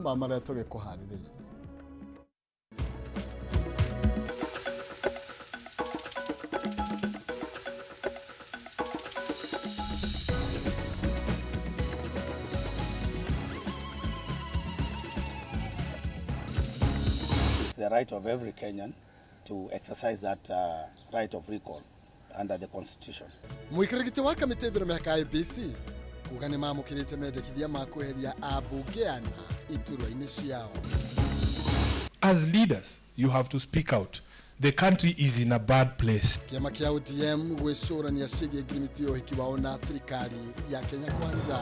Ma marĩa tũgĩkũharĩrĩirie. It's the right of every Kenyan to exercise that right of recall under the constitution. Mũikarĩri wa kamĩtĩ ithurano mĩhaka IEBC kuga nĩ mamũkĩrĩte mendekithia ma kweheria ambunge ana iturwa-inĩ ciao. As leaders, you have to speak out. The country is in a bad place. Kĩama kĩa ODM gwĩcũrania ciĩgiĩ ngirimiti ya ũhiki wao na thirikari ya Kenya Kwanza.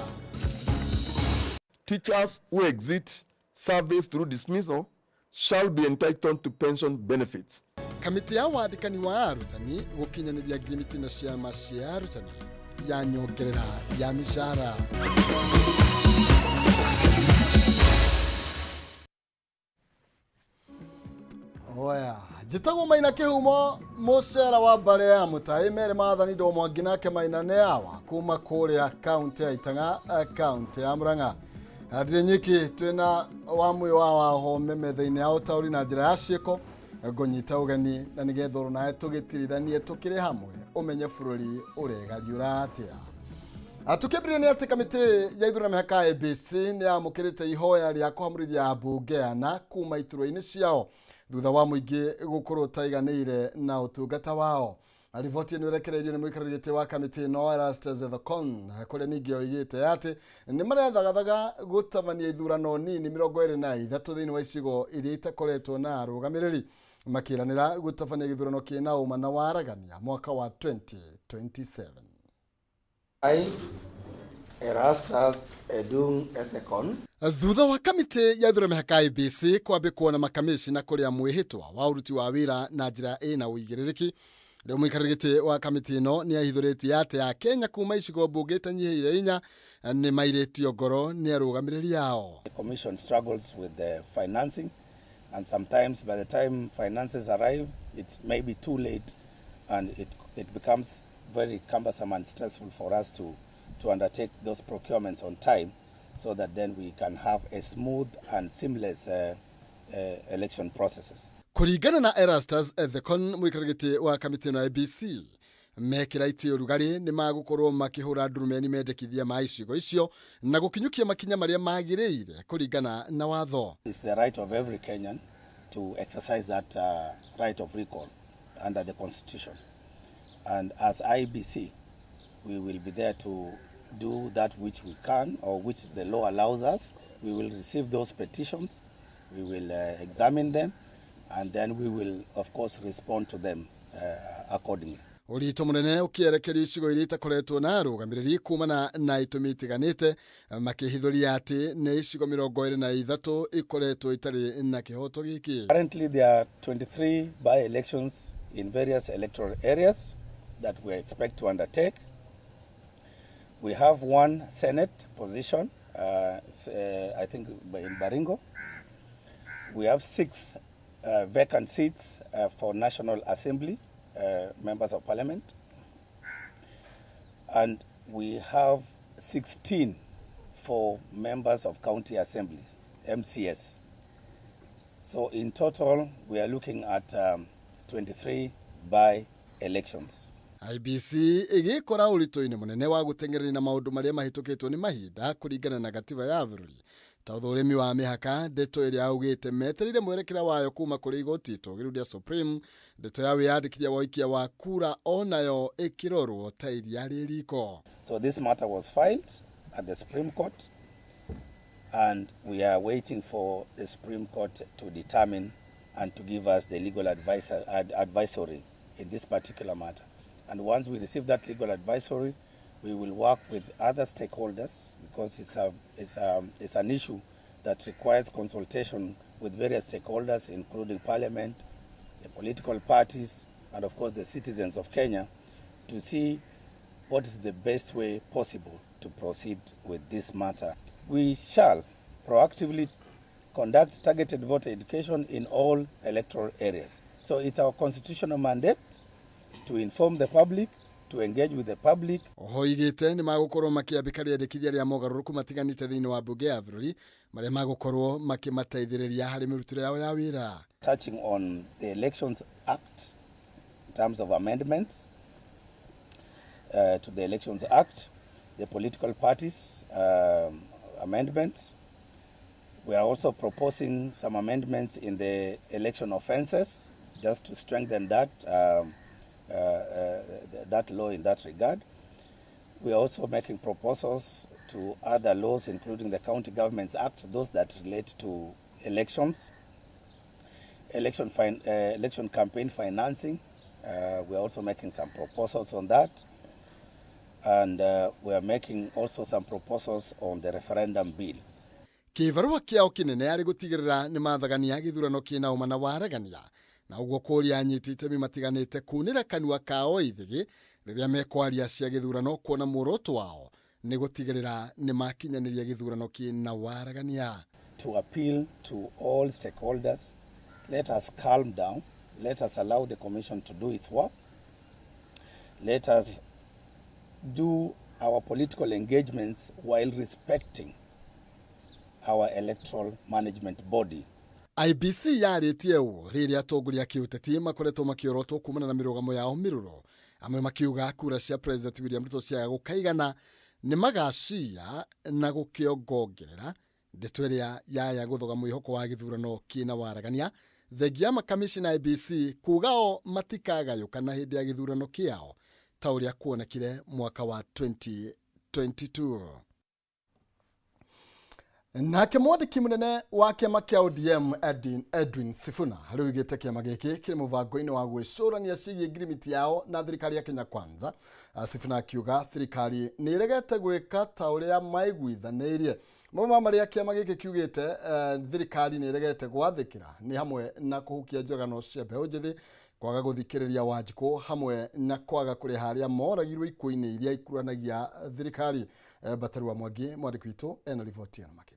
Teachers who exit service through dismissal shall be entitled to pension benefits. Kamĩtĩ ya wandĩkani wa arutani gũkinyanĩria ngirimiti na ciama cia arutani ya nyongerera ya mĩcara. Oya, njĩtagwo Maina Kĩhumo, mũcera wa mbarĩ ya Mũtaĩ, merĩ maathani Ndomwangi nake Maina nĩ awa kuma kũrĩa kaunti ya Itang'a, kaunti ya Murang'a. Ndirĩ nyiki, twĩna wa mwĩ wa Wahome metha-inĩ ya ũtaũri na njĩra ya ciĩko ngũnyita ũgeni na nĩgetha oro nawe tũgĩtirithanie tũkĩrĩ hamwe ũmenye bũrũri ũregariũra atĩa. Tukĩambĩrĩria nĩ atĩ kamĩtĩ ya ithurano mĩhaka IEBC nĩ yamũkĩrĩte ihoya rĩa kũhamũrithia ambunge ana kuma iturwa-inĩ ciao thutha wa mũingĩ gũkorwo ũtaiganĩire na ũtungata wao. Riboti ĩno ĩrekereirio nĩ mũikarĩri gĩtĩ wa kamĩtĩ ĩno Erastus Ethekon, kũrĩa ningĩ oigĩte atĩ nĩ marethagathaga gũtabania ithurano nini 23 thĩinĩ wa icigo iria itakoretwo na arũgamĩrĩri, makĩranĩra gũtabania gĩthurano kĩna ũma na waragania mwaka wa 2027. I, Erastus Edung Ethekon. Thutha wa kamĩtĩ ya ithurano mĩhaka IEBC kwambĩkwo na makamĩcina kũrĩa mwĩhĩtwa wa ũruti wa wĩra na njĩra ĩna ũigĩrĩrĩki, rĩu mũikarĩri gĩtĩ wa kamĩtĩ ĩno nĩ ahithũrĩtie atĩ Akenya kuma icigo mbunge itanyihĩire inya nĩ mairĩtio ngoro nĩ arũgamĩrĩri ao. The commission struggles with the financing, and sometimes by the time finances arrive, it's maybe too late, and it becomes very cumbersome and stressful for us to undertake those procurements on time, so that then we can have a smooth and seamless election processes. Kũringana na Erastus Ethekon, mũikarĩri gĩtĩ wa kamĩtĩ ĩno ya IEBC, mekĩra itĩ ũrugarĩ nĩ magũkorwo makĩhũra ndurumeni mendekithia ma icigo icio na gũkinyũkia makinya marĩa magĩrĩire kũringana na watho. It's the right of every Kenyan to exercise that right of recall under the constitution. And as IEBC, we will be there to do that which we can or which the law allows us. We will receive those petitions, we will examine them, and then we will, of course, respond to them accordingly. Ũritũ mũnene ũkĩerekerio icigo iria itakoretwo na arũgamĩrĩri kumana na itũmi itiganĩte, makĩhithũria atĩ nĩ icigo 23 ikoretwo itarĩ na kĩhoto gĩkĩ. Currently there are 23 by-elections in various electoral areas that we expect to undertake. We have one Senate position, I think in Baringo. We have 6 vacant seats for National Assembly, members of Parliament. And we have 16 for members of county assemblies, MCS. So in total, we are looking at 23 by-elections. IEBC ĩgĩkora ũritũ-inĩ mũnene wa gũteng'erania na maũndũ marĩa mahĩtũkĩtwo nĩ mahinda kũringana na gatiba ya bũrũri ta ũthũrimi wa mĩhaka, ndeto ĩrĩa augĩte metereire mwerekera wayo kuma kũrĩ igoti itũgĩru rĩa Supreme, ndeto ya wĩyandĩkithia wa ũikia wa kura onayo ĩkĩrorwo ta iria rĩ riko. So this matter was filed at the Supreme Court, and we are waiting for the Supreme Court to determine and to give us the legal advisory in this particular matter. And once we receive that legal advisory, we will work with other stakeholders, because it's an issue that requires consultation with various stakeholders, including Parliament, the political parties, and of course the citizens of Kenya, to see what is the best way possible to proceed with this matter. We shall proactively conduct targeted voter education in all electoral areas. So it's our constitutional mandate to inform the public To engage with the public. Oho igĩte nĩ magũkorwo makĩambĩka rĩendekithia rĩa mogarũrũku matiganĩte thĩinĩ wa mbunge ya bũrũri marĩa magũkorwo makĩmateithĩrĩria harĩ mĩrutĩre yao ya wĩra. Touching on the Elections Act in terms of amendments to the Elections Act, the political parties amendments. We are also proposing some amendments in the election offences, just to strengthen that law in that regard. We are also making proposals to other laws, including the County Governments Act, those that relate to elections, election campaign financing. We are also making some proposals on that. And we are making also some proposals on the referendum bill. Kĩbarũa kĩao kĩnene arĩ gũtigĩrĩra nĩ mathagania gĩthurano kĩna ũma na waragania na ũguo kũria anyiti itemi matiganĩte kunĩra kanua kao ithĩgĩ rĩrĩa mekwaria cia gĩthurano kuona muoroto wao nĩ gũtigĩrĩra nĩ makinyanĩria gĩthurano kĩna waragania. To appeal to all stakeholders, let us calm down, let us allow the Commission to do its work, let us do our political engagements while respecting our electoral management body. IEBC yarĩtie ũũ rĩrĩa atongoria a kĩũteti makoretwo makĩorotwo kumana na mĩrũgamo yao mĩrũrũ, amwe makiuga kura cia President William Ruto ciaga gũkaigana nĩ magacia na gũkĩongongerera ndeto ĩrĩa yaya gũthoga mwĩhoko wa gĩthurano kĩna waragania, thengia makamishina IEBC kuga o matikagayũkana hĩndĩ ya gĩthurano kĩao ta ũrĩa kuonekire mwaka wa 2022. Nake mwandĩki mũnene wa kĩama kĩa ODM Edwin Sifuna rĩu igĩte kĩama gĩkĩ kĩrĩ mũbango-inĩ wa gwĩcũrania ciĩgiĩ ngirimiti yao na thirikari ya Kenya Kwanza. Sifuna akiuga thirikari nĩ ĩregete gwĩka ta ũrĩa maiguithanĩirie. Mamwe ma marĩa kĩama gĩkĩ kiugĩte thirikari nĩ ĩregete gwathĩkĩra nĩ hamwe na kũhukia njũragano cia mbeũ njĩthĩ, kwaga gũthikĩrĩria Wanjikũ hamwe na kwaga kũrĩha arĩa moragirwo ikuũ-inĩ iria ikuranagia thirikari. Batarua Mwangi mwandĩki witũ ena riboti ĩno makĩria.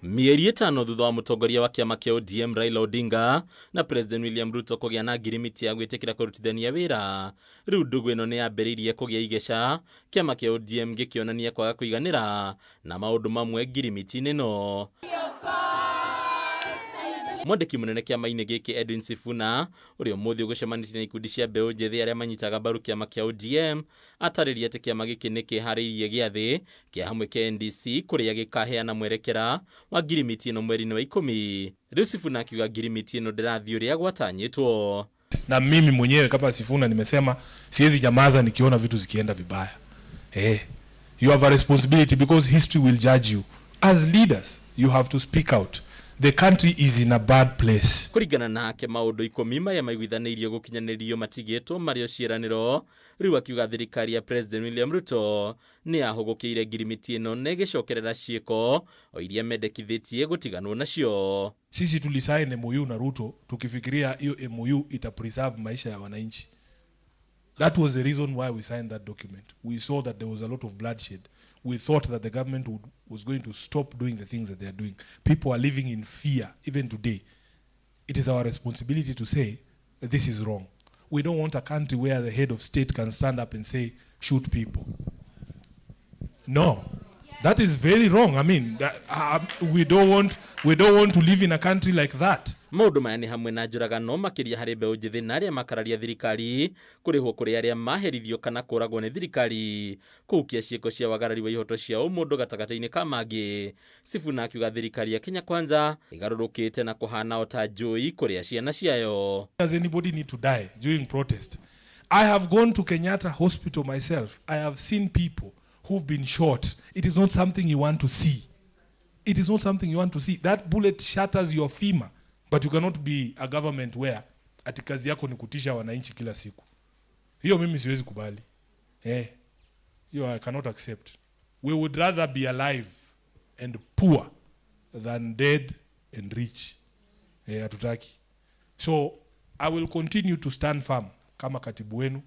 Mĩeri 5 thutha wa mũtongoria wa kĩama kĩa ODM Raila Odinga na President William Ruto kũgĩa na ngirimiti ya gwĩtĩkĩra kũrutithania wĩra, rĩu ndũgũ ĩno nĩ yambĩrĩirie kũgĩa igeca, kĩama kĩa ODM gĩkĩonania kwaga kũiganĩra na maũndũ mamwe ngirimiti-inĩ ĩno. Mwandĩki mũnene kĩama-inĩ gĩkĩ Edwin Sifuna ũrĩa ũmũthĩ ũgũcemanĩtie na ikundi cia mbeũ njĩthĩ arĩa manyitaga mbaru kĩama kĩa ODM atarĩria atĩ kĩama gĩkĩ nĩ kĩharĩirie gĩathĩ kĩa hamwe kĩa NDC kũrĩa gĩkaheana mwerekera wa ngirimiti ĩno mweri-inĩ wa 10. Rĩu Sifuna akiuga ngirimiti ĩno ndĩrathiĩ ũrĩa gwatanyĩtwo. Na mimi mwenyewe kama Sifuna nimesema siwezi nyamaza nikiona vitu zikienda vibaya. You have a responsibility because history will judge you. As leaders, you have to speak out. The country is in a bad place. Kũringana nake maũndũ 10 marĩa maiguithanĩirio gũkinyanĩrio matigĩtwo marĩ o ciĩranĩro, rĩu akiuga thirikari ya President William Ruto nĩ yahũgũkĩire ngirimiti ĩno na ĩgĩcokerera ciĩko o iria mendekithĩtie gũtiganwo nacio. Sisi tulisaini MOU na Ruto tukifikiria hiyo MOU ita preserve maisha ya wananchi. That was the reason why we signed that document. We saw that there was a lot of bloodshed. We thought that the government was going to stop doing the things that they are doing. People are living in fear, even today. It is our responsibility to say, this is wrong. We don't want a country where the head of state can stand up and say, shoot people. No, that is very wrong. We don't want to live in a country like that. Maũndũ maya nĩ hamwe na njũragano makĩria harĩ mbeũ njĩthĩ na arĩa makararia thirikari, kũrĩhwo kũrĩ arĩa maherithio kana kũragwo nĩ thirikari, kũhukia ciĩko cia wagarari wa ihoto cia ũmũndũ gatagatĩ-inĩ ka mangĩ. Sifuna akiuga thirikari ya Kenya Kwanza ĩgarũrũkĩte na kũhana o ta njũi kũrĩa ciana ciayo. Does anybody need to die during protest? I have gone to Kenyatta Hospital myself. I have seen people who've been shot. It is not something you want to see. It is not something you want to see. That bullet shatters your femur. But you cannot be a government where ati kazi yako ni kutisha wananchi kila siku. Hiyo mimi siwezi kubali. Hiyo I cannot accept. We would rather be alive and poor than dead and rich. Hatutaki. So I will continue to stand firm kama katibu wenu.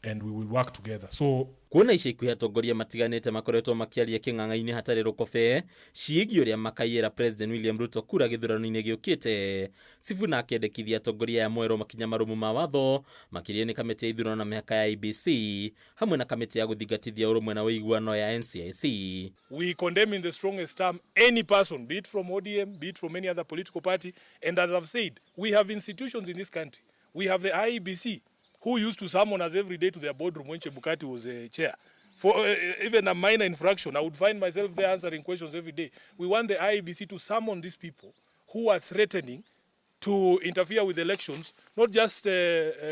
And we will work together. So Kuona ica ikuhĩ atongoria matiganĩte makoretwo makĩaria kĩng'ang'a-inĩ hatarĩ rũkobe ciĩgiĩ ũrĩa makaiyĩra President William Ruto kura gĩthurano-inĩ gĩũkĩte. Sifuna akĩendekithia atongoria aya moerwo makinya marũmu ma watho makĩria nĩ kamĩtĩ ya ithurano na mĩhaka ya IEBC hamwe na kamĩtĩ ya gũthingatithia ũrũmwe na ũiguano ya NCIC. We condemn in the strongest term any person, be it from ODM, be it from any other political party. And as I've said, we have institutions in this country. We have the IEBC, who used to summon us every day to their boardroom when Chebukati was a chair. For even a minor infraction, I would find myself there answering questions every day. We want the IEBC to summon these people who are threatening to interfere with elections, not just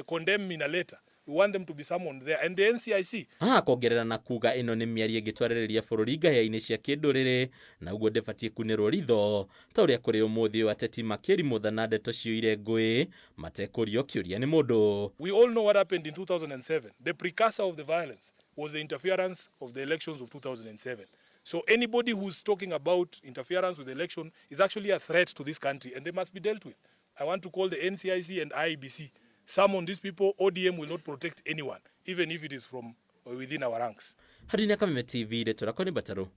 condemn in a letter. We want them to be summoned there. And the NCIC. Haha kongerera na kuga ĩno nĩ mĩario ĩngĩtwarĩrĩria bũrũri ngahĩha-inĩ cia kĩndũrĩrĩ na ũguo ndĩbatiĩ kunĩrwo ritho ta ũrĩa kũrĩ ũmũthĩ ũyũ ateti makĩrimũtha na ndeto ciyũire ngũĩ matekũrio kĩũria nĩ mũndũ. We all know what happened in 2007. The precursor of the violence was the interference of the elections of 2007. So anybody who's talking about interference with the election is actually a threat to this country, and they must be dealt with. I want to call the NCIC and IEBC. Summon these people. ODM will not protect anyone, even if it is from within our ranks. Harĩ Kameme TV, ndeto rakwa nĩ Mbataru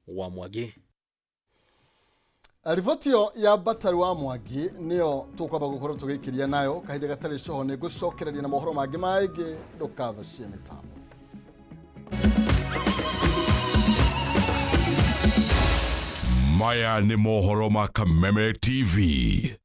wa Mwangi. Riboti ĩyo ya Mbataru wa Mwangi nĩyo tũkwamba gũkorwo tũgĩikĩria nayo kahinda gatarĩ coho. Nĩ ngũcokereria na mohoro mangĩ maingĩ, ndũkavacie mĩtambo. Maya nĩ mohoro ma Kameme TV.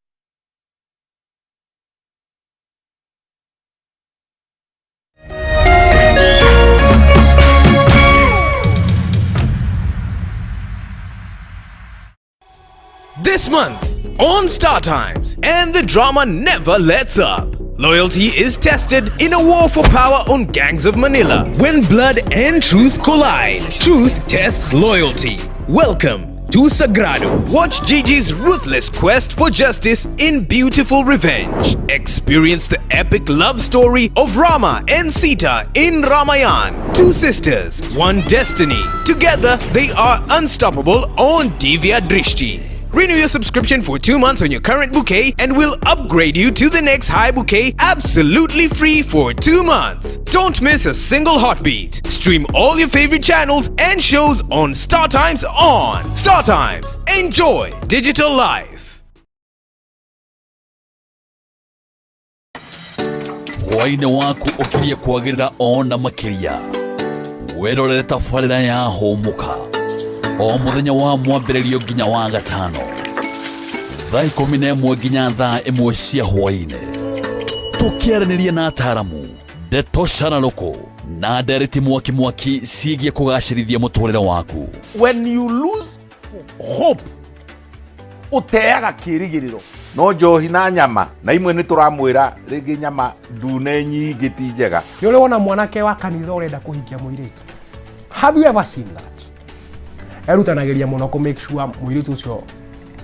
This month on Star Times, and the drama never lets up. Loyalty is tested in a war for power on Gangs of Manila. When blood and truth collide, truth tests loyalty. Welcome to Sagrado. Watch Gigi's ruthless quest for justice in Beautiful Revenge. Experience the epic love story of Rama and Sita in Ramayan. Two sisters, one destiny. Together, they are unstoppable on Divya Drishti. Renew your subscription for 2 months on your current bouquet and we'll upgrade you to the next high bouquet absolutely free for 2 months. Don't miss a single heartbeat. Stream all your favorite channels and shows on Star Times On. Star Times. Enjoy digital life. Hwaĩ-inĩ waku ũkirie kwagĩrĩra ona makĩria wĩrorere tabarĩra ya Hũmũka o mũthenya wa Mwambĩrĩrio nginya wa Gatano, thaa 11 nginya thaa 1 cia hwaĩ-inĩ, tũkĩaranĩria na ataramu, ndeto cararũkũ na ndereti mwaki mwaki ciĩgiĩ kũgacĩrithia mũtũrĩre waku. When you lose hope, ũteaga kĩĩrĩgĩrĩro. No njohi na nyama na imwe nĩ tũramwĩra rĩngĩ nyama ndune nyingĩ ti njega. Nĩ ũrĩ wona mwanake wa kanitha ũrenda kũhikia mũirĩtu? Have you ever seen that? Erutanagĩria mũno kũ make sure mũirĩtu ũcio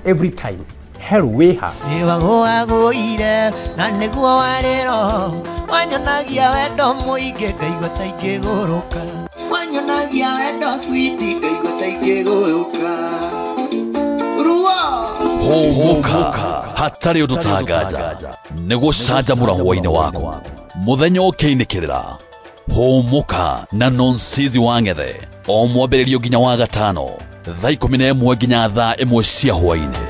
every time hello, wĩha. Nĩwagũagũire na nĩguo warĩro wanyonagia wendo mũingĩ, ngaigua ta ingĩgũrũka. Wanyonagia wendo sweet, ngaigua ta ingĩgũrũka ruo. Hũmũka hatarĩ ũndũ tanganja nĩ gũcanjamũra hwaĩ-inĩ waku mũthenya ũkĩinĩkĩrĩra. Hũmũka na Nonsizi wa Ng'ethe o Mwambĩrĩrio nginya wa Gatano, thaa 11 nginya thaa 1 cia hwaĩ-inĩ.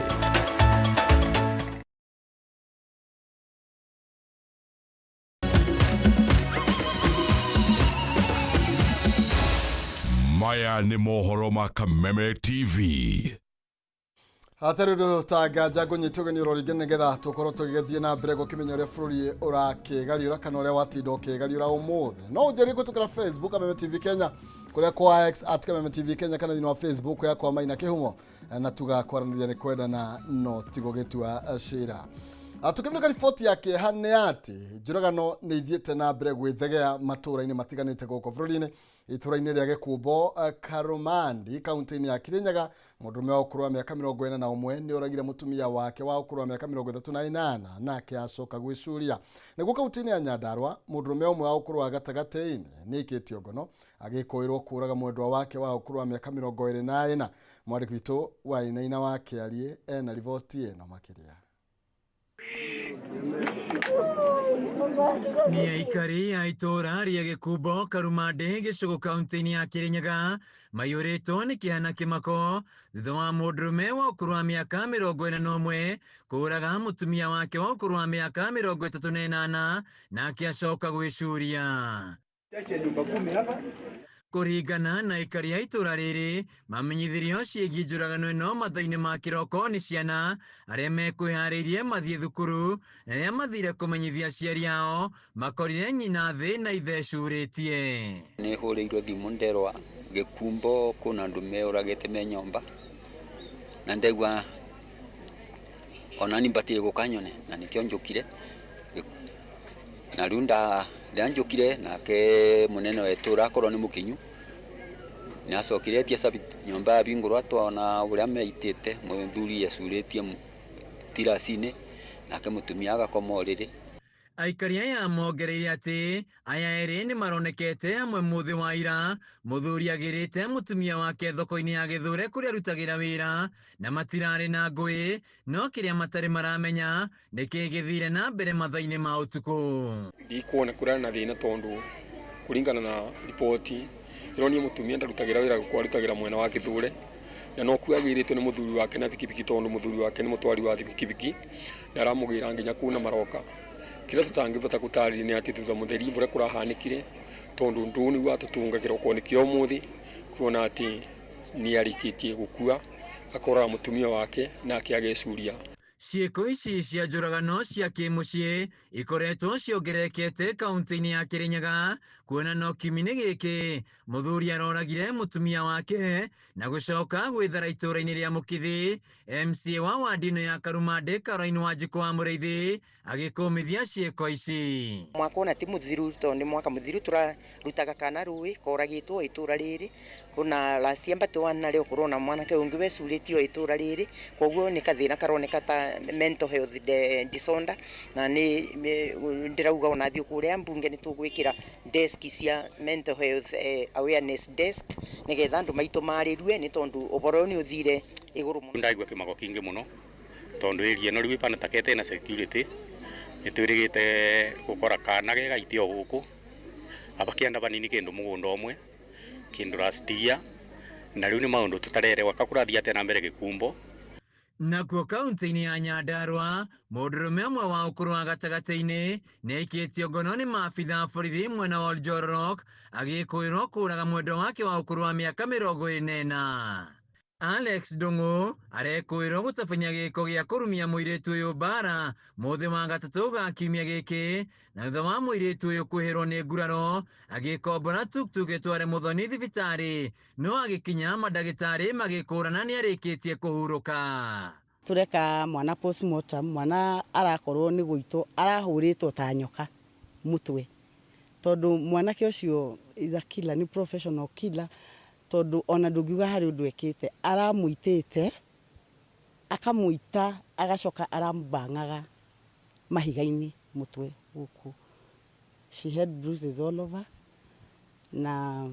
Maya nĩ mohoro ma Kameme TV. Hatarĩ ũndũ tanganja, ngũnyita ũgeni oro rĩngĩ nĩgetha tũkorwo tũgĩgĩthiĩ na mbere gũkĩmenya ũrĩa bũrũri ũrakĩgariũra kana ũrĩa watinda ũkĩgariũra ũmũthĩ. No ũnjĩrie kũtũkĩra Facebook, Kameme TV Kenya, kũrĩa kwa X, @KamemeTV Kenya, kana thĩinĩ wa Facebook yakwa, Maina Kĩhumo, na tugakwaranĩria nĩ kwendana no tigũgĩtua cira. Tukĩmũrĩka riboti ya kĩeha nĩ atĩ njũragano nĩ ithiĩte na mbere gwĩthegea matũũra-inĩ matiganĩte gũkũ bũrũri-inĩ. Itũra-inĩ rĩa Gĩkumbo, Karumandi, kaunti-inĩ ya Kirinyaga, mũndũrũme wa ũkũrũ wa mĩaka 41 nĩ oragire mũtumia wake wa ũkũrũ wa mĩaka 38 nake acoka gwĩcuria. Nĩguo kaunti-inĩ ya Nyandarua, mũndũrũme ũmwe wa ũkũrũ wa gatagatĩ-inĩ nĩ aikĩtio ngono agĩkũĩrwo kũraga mwendwa wake wa ũkũrũ wa mĩaka 24. Mwandĩki witũ wa Inaina wa Kĩariĩ ena riboti ĩno makĩria. Nĩ aikari a itũũra rĩa Gĩkumbo Karumandĩ gĩcũgũ kaunti-inĩ ya Kĩrĩnyaga maiyũrĩtwo nĩ kĩeha na kĩmako thutha wa mũndũrũme wa ũkũrũ wa mĩaka 41 kũũraga mũtumia wake wa ũkũrũ wa mĩaka 38 nake acoka gwĩcuria. Kũringana na aikari a itũũra rĩrĩ mamenyithirio ciĩgiĩ njũragano ĩno mathaa-inĩ ma kĩroko nĩ ciana arĩa mekwĩharĩirie mathiĩ thukuru na arĩa mathire kũmenyithia aciari ao makorire nyina thĩ na ithe ecurĩtie. Nĩ hũrĩirwo thimũ nderwa Gĩkumbo kwĩna andũ meũragĩte me nyũmba na ndegua onani mbatire gũka nyone na nĩkĩo njũkire na rĩu nda njũkire nake mũnene wa itũũra akorwo nĩ mũkinyu nĩ acokire etia cabi nyũmba ya bingũrwa twona ũrĩa meitĩte mũthuri ecurĩtie tiraci-inĩ nake mũtumia agakoma ũrĩrĩ. Aikari aya mongereire atĩ aya erĩ nĩ maronekete hamwe mũthĩ wa ira mũthuri agĩrĩte mũtumia wake thoko-inĩ ya Gĩthure kũrĩa arutagĩra wĩra na matirarĩ na ngũĩ no kĩrĩa matarĩ maramenya nĩ kĩĩ gĩthire na mbere mathaa-inĩ ma ũtukũ. Ndikuona kũrarĩ na thĩna tondũ kũringana na riboti ĩronio mũtumia ndarutagĩra wĩra gũkũ arutagĩra mwena wa Gĩthure na no kuo agĩrĩtwo nĩ mũthuri wake na bikibiki tondũ mũthuri wake nĩ mũtwari wa bikibiki na aramũgĩra nginya kũu na maroka. Kĩrĩa tũtangĩbota gũtarĩria nĩ atĩ thutha mũtheri ũrĩa kũrahanĩkire tondũ ndũ nĩguo atũtunga kĩroko-inĩ kĩa ũmũthĩ kuona atĩ nĩ arĩkĩtie gũkua akoraga mũtumia wake nake agecuria. Ciĩko ici cia njũragano cia kĩmũciĩ ikoretwo ciongererekete kaunti-inĩ ya Kĩrĩnyaga kuona no kiumia-inĩ gĩkĩ mũthuri aroragire mũtumia wake na gũcoka gwĩthara itũũra-inĩ rĩa Mũkithi. MCA wa wadi ĩno ya Karumandĩ Caroline Wanjikũ wa Mũrĩithi agĩkũmithia ciĩko ici. Mwaka ona ti mũthiru tondũ nĩ mwaka mũthiru tũrarutaga kana rũĩ koragĩtwo itũũra rĩrĩ kuna last year but one narĩo kũrona mwanake ũngĩ wecurĩtio itũũra rĩrĩ koguo nĩ kathĩna karoneka ta mental health disorder na nĩ ndĩrauga ona thiĩ kũrĩa mbunge nĩ tũgwĩkĩra desk cia mental health awareness desk nĩgetha andũ maitũ marĩrue nĩ tondũ ũhoro ũyũ nĩ ũthire igũrũ mũno. Ndaigua kĩmako kĩingĩ mũno tondũ area ĩno rĩu ĩbana ta kete na security nĩ twĩrĩgĩte gũkora kana ge gaitio gũkũ abakĩenda banini kĩndũ mũgũnda ũmwe kĩndũ last year na rĩu nĩ maũndũ tũtarerewa kakũrathiĩ atĩa na mbere Gĩkumbo. Nakuo kaunti-inĩ ya Nyandarua mũndũrũme ũmwe wa ũkũrũ wa gatagatĩ-inĩ nĩ aikĩtio ngono nĩ maabitha a borithi mwena wa Oljororok agĩkũĩrwo kũũraga mwendwa wake wa ũkũrũ wa mĩaka 44. Alex Ndung'u arekũĩrwo gũtabania gĩko gĩa kũrumia mũirĩtu ũyũ mbara mũthĩ wa gatatũ ga kiumia gĩkĩ na thutha wa mũirĩtu ũyũ kwĩhĩrwo nĩ nguraro agĩkombora tuktuk ĩtware mũthoni thibitarĩ no agĩkinya mandagĩtarĩ magĩkũrana nĩ arĩkĩtie kũhurũka. Tureka mwana postmortem mwana arakorwo nĩ gũitwo arahũrĩtwo ta nyoka mũtwe tondũ mwanake ũcio is a killer, nĩ professional killer tondũ ona ndũngiuga harĩ ũndũ ekĩte aramũitĩte akamũita agacoka aramũbang'aga mahiga-inĩ mũtwe gũkũ. She had bruises all over na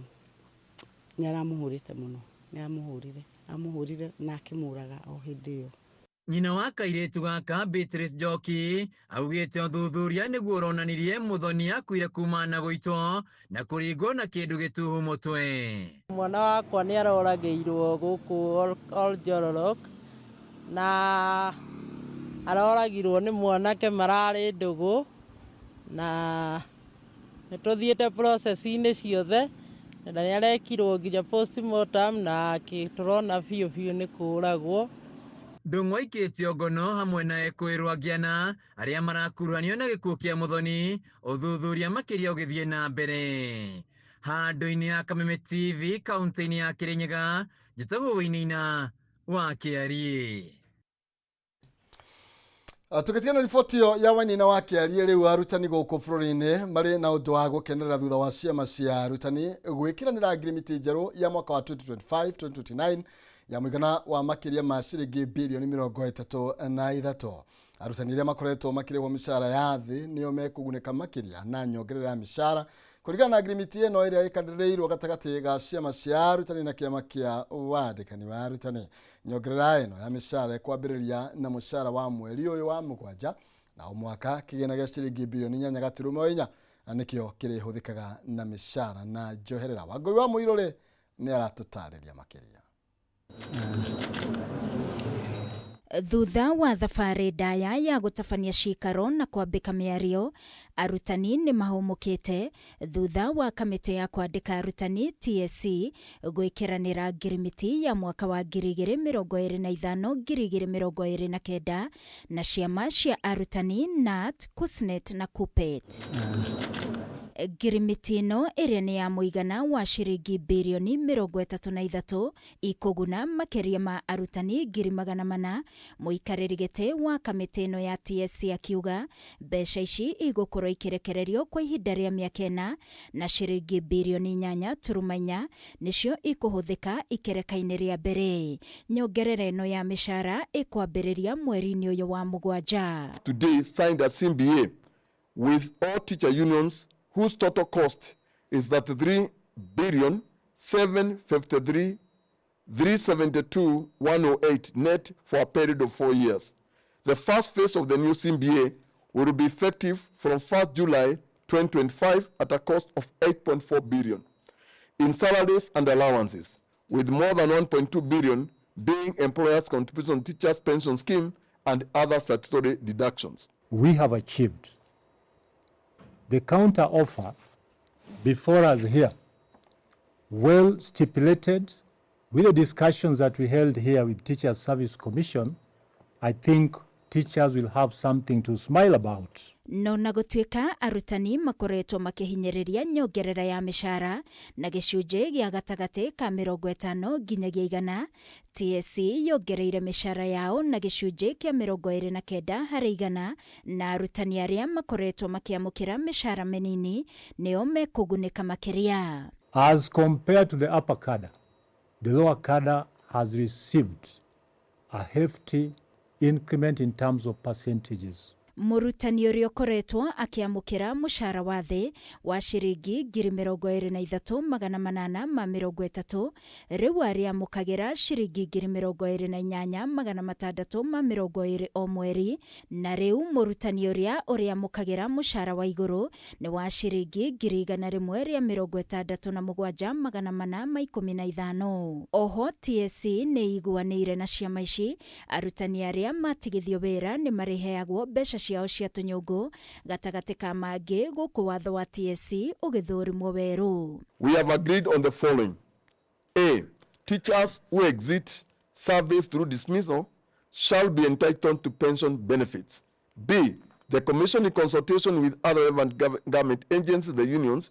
nĩ aramũhũrĩte mũno, nĩ aramũhũrire, amũhũrire na akĩmũraga o hĩndĩ ĩyo. Nyina wa kairĩtu gaka Beatrice Njoki augĩte ũthuthuria nĩguo ũronanirie mũthoni akuire kumana na gũitwo na kũringwo na kĩndũ gĩtuhu mũtwe. Mwana wakwa nĩ aroragĩirwo gũkũ Oljororok na aroragirwo nĩ mwanake mararĩ ndũgũ na nĩ tũthiĩte process-inĩ ciothe na nĩ arekirwo nginya postmortem na tũrona biũ biũ nĩ kũragwo. Ndung'u aikĩtio ngono hamwe na ekwĩrwo Angiana arĩa marakuruhanio na gĩkuũ kĩa mũthoni ũthuthuria makĩria ũgĩthiĩ na mbere. Handũ-inĩ ya Kameme TV kaunti-inĩ ya Kĩrĩnyaga njĩtagwo Wainaina wa Kĩariĩ. Tũgĩtigana riboti ĩyo ya Wainaina wa Kĩariĩ rĩu arutani gũkũ bũrũri-inĩ marĩ na ũndũ wa gũkenerera thutha wa ciama cia arutani gwĩkĩranĩra ngirimiti njerũ ya mwaka wa 2025-2029 ya mũigana wa makĩria ma ciringi birioni 33. Arutani arĩa makoretwo makĩrĩhwo mĩcara ya thĩ nĩo mekũgunĩka makĩria na nyongerera ya mĩcara kũringana na ngirimiti ĩno ĩrĩa ĩkanĩrĩirwo gatagatĩ ga ciama cia arutani na kĩama kĩa wandĩkani wa arutani. Nyongerera ĩno ya mĩcara ĩkwambĩrĩria na mũcara wa mweri ũyũ wa mũgwanja Na o mwaka kĩgĩna gĩa ciringi birioni 8.4 nĩkĩo kĩrĩhũthĩkaga na mĩcara na njoherera. Wangũi wa Mũirũrĩ nĩ aratũtarĩria makĩria. Thutha wa thabarĩ ndaya ya gũtabania cikaro na kwambĩka mĩario, arutani nĩ mahũmũkĩte thutha wa kamĩtĩ ya kwandĩka arutani TSC gwĩkĩranĩra ngirimiti ya mwaka wa 2025 2029 na ciama cia arutani KNUT, KUSNET na KUPPET. Ngirimiti ĩno ĩrĩa nĩ ya mũigana wa ciringi birioni 33 ikũguna makĩria ma arutani 400,000. Mũikarĩri gĩtĩ wa kamĩtĩ ĩno ya TSC akiuga mbeca ici igũkorwo ikĩrekererio kwa ihinda rĩa mĩaka 4 na ciringi birioni 8.4 nĩcio ikũhũthĩka ikereka-inĩ rĩa mbere. Nyongerera ĩno ya mĩcara ĩkwambĩrĩria mweri-inĩ ũyũ wa mũgwanja. Today signed a CBA with all teacher unions whose total cost is 33 billion 753 372 108 net for a period of 4 years. The first phase of the new CBA will be effective from 1st July 2025 at a cost of 8.4 billion in salaries and allowances, with more than 1.2 billion being employers' contribution teachers' pension scheme and other statutory deductions. We have achieved the counter offer before us here, well stipulated with the discussions that we held here with Teachers Service Commission. I think teachers will have something to smile about. No na gũtuĩka arutani makoretwo makĩhinyĩrĩria nyongerera ya mĩcara na gĩcunjĩ gĩa gatagatĩ ka 50 nginyagia 100, TSC yongereire mĩcara yao na gĩcunjĩ kĩa 29 harĩ 100, na arutani arĩa makoretwo makĩamũkĩra mĩcara mĩnini nĩo mekũgunĩka makĩria. As compared to the upper cadre, the lower cadre has received a hefty increment in terms of percentages. Mũrutani ũrĩa ũkoretwo akĩamũkĩra mũcara wa thĩ wa ciringi 23,830 rĩu arĩamũkagĩra ciringi 28,620 o mweri, na rĩu mũrutani ũrĩa ũrĩamũkagĩra mũcara wa igũrũ nĩ wa ciringi 167,415. Oho TSC nĩ iguanĩire na ciama ici arutani arĩa matigithio wĩra nĩ marĩheagwo mbeca ciao cia tũnyũngũ gatagatĩ ka mangĩ gũkũ watho wa TSC ũgĩthũrimwo werũ. We have agreed on the following. A. Teachers who exit service through dismissal shall be entitled to pension benefits. B. The Commission, in consultation with other relevant government agencies, the unions,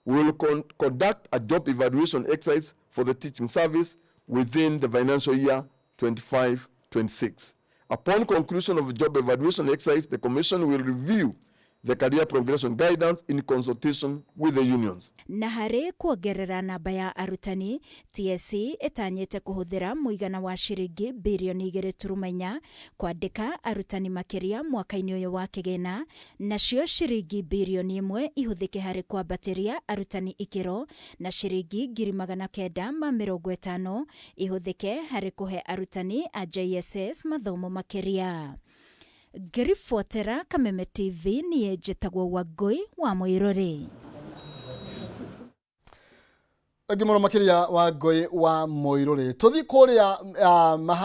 will conduct a job evaluation exercise for the teaching service within the financial year 25-26. Upon conclusion of the job evaluation exercise, the Commission will review the career progression guidance in consultation with the unions. Na harĩ kuongerera namba ya arutani, TSC ĩtanyĩte kũhũthĩra mũigana wa ciringi birioni 2.4 kwandĩka arutani makĩria mwaka-inĩ ũyũ wa kĩgĩna, nacio ciringi birioni 1 ihũthĩke harĩ kwambatĩria arutani ikĩro na ciringi 950,000 ihũthĩke harĩ kũhe arutani a JSS mathomo makĩria. Ngĩribotera Kameme TV niĩ njĩtagwo Wangũi wa Mũirũrĩ. Thengi mũno makĩria Wangũi wa Mũirũrĩ. Tũthiĩ kũrĩa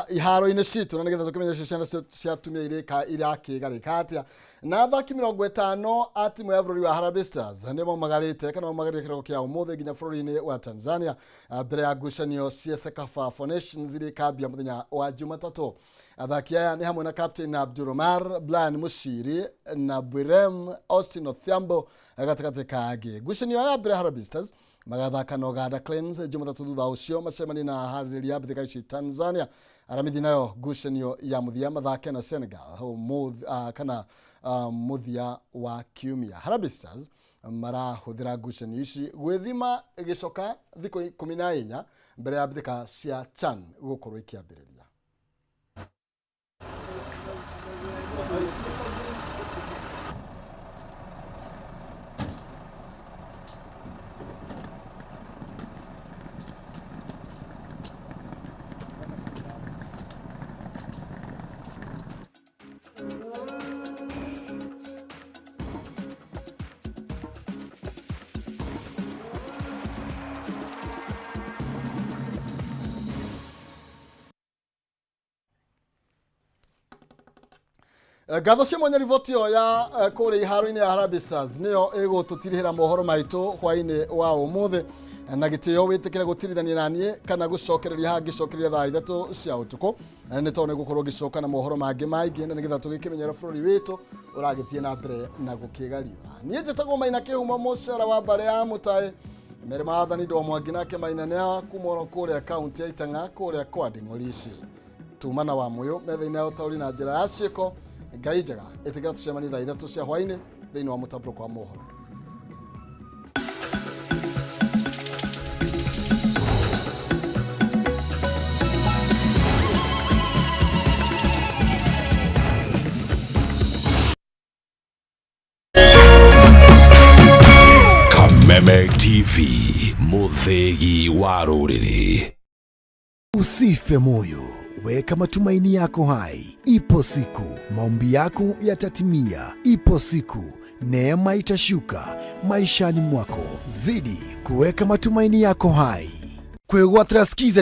iharo-inĩ citũ na nĩgetha tũkĩmenye ciana cia atumia irakĩgarĩka atĩa. Na athaki 50 a timu ya bũrũri wa Harambee Stars nĩ maumagarĩte kana maumagarĩte kĩroko kĩa ũmũthĩ nginya bũrũri-inĩ wa Tanzania mbere ya ngucanio cia CECAFA Four Nations iria ikambia mũthenya wa Jumatatũ. Athaki aya nĩ hamwe na Captain Abdul Omar, Brian Mushiri na Bwirem Austin Odhiambo gatagatĩ ka angĩ. Ngucanio ya mbere Harambee Stars magathaka na Uganda Cranes Jumatatũ, thutha ũcio macemanie na harĩrĩria mbĩtĩka ici Tanzania. Aramithi nayo ngucanio ya mũthia mathake na Senegal kana mũthia wa kiumia. Harambee Stars marahũthĩra ngucanio ici gwĩthima gĩcoka thikũ 14 mbere ya mbĩtĩka cia CHAN gũkorwo ikĩambĩrĩria. Ngatho cia mwanya riboti ĩyo ya kũrĩa iharo-inĩ ya Harambee Stars nĩyo ĩgũtũtirihĩra mohoro maitũ hwaĩ-inĩ wa ũmũthĩ na gĩtĩo wĩtĩkĩre gũtirithania na niĩ kana gũcokereria haha ngĩcokereria thaa 3 cia ũtukũ nĩ tondũ nĩ gũkorwo ngĩcoka na mohoro mangĩ maingĩ na nĩgetha tũgĩkĩmenyera bũrũri witũ ũragĩthiĩ na mbere na gũkĩgariũra. Niĩ njĩtagwo Maina Kĩhumo mũcera wa mbarĩ ya Mũtaĩ mere maathani ndo mwangi nake Maina nĩ kuma oro kũrĩa kaunti ya Itang'a kũrĩa kwa Nding'orici tuma na wa mũyũ metha-inĩ ya ũtaũri na njĩra ya ciĩko. Ngai njega ĩtĩkĩra tũcemanie thaa 3 cia hwaĩ-inĩ thĩinĩ wa mũtambũrũko wa mohoro. Kameme TV, muthegi wa rũrĩrĩ. Usife moyo, weka matumaini yako hai. Ipo siku maombi yako yatatimia. Ipo siku neema itashuka maishani mwako. Zidi kuweka matumaini yako hai. Kwĩgwatĩra Skiza.